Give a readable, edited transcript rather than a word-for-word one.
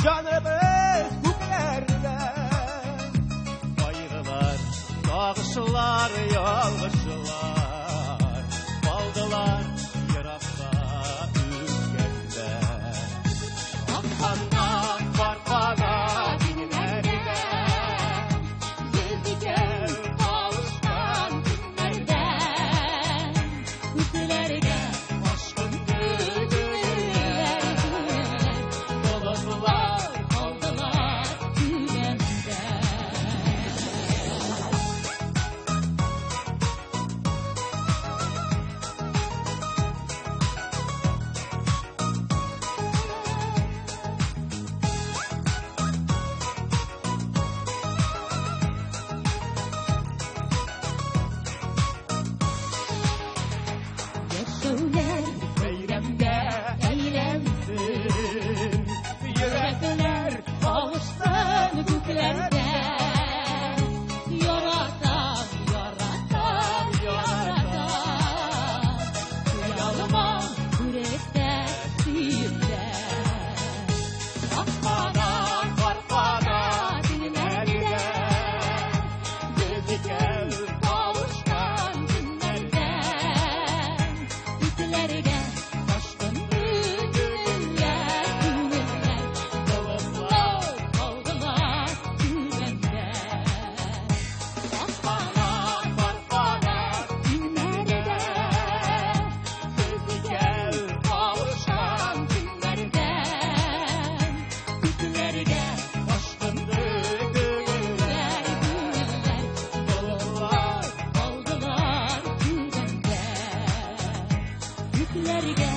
Җаныбыз күкләрдә. Кайгылар, сагышлар, ялгышлар калдылар еракта үткәндә. Акканда пар канат иңнәрдә, Без икәү кавышкан көннәрдә. Күкләргә ашкынды күңелләр, күңелләр, болытлар калдылар түбәндә. Яшәүләр бәйрәмгә әйләнсен, йөрәкләр кавышсын күкләрдә. Яратам, яратам, яратам, туя күреп тә, сөеп тә. Ак канат, пар канат иңнәрдә, без икәү кавышкан көннәрдә. Күкләргә ашкынды күңелләр, күңелләр, болытлар калдылар түбәндә. Ак канат, пар канат иңнәрдә, без икәү кавышкан көннәрдә. Күкләргә ашкынды күңелләр, күңелләр, болытлар калдылар түбәндә. Күкләргә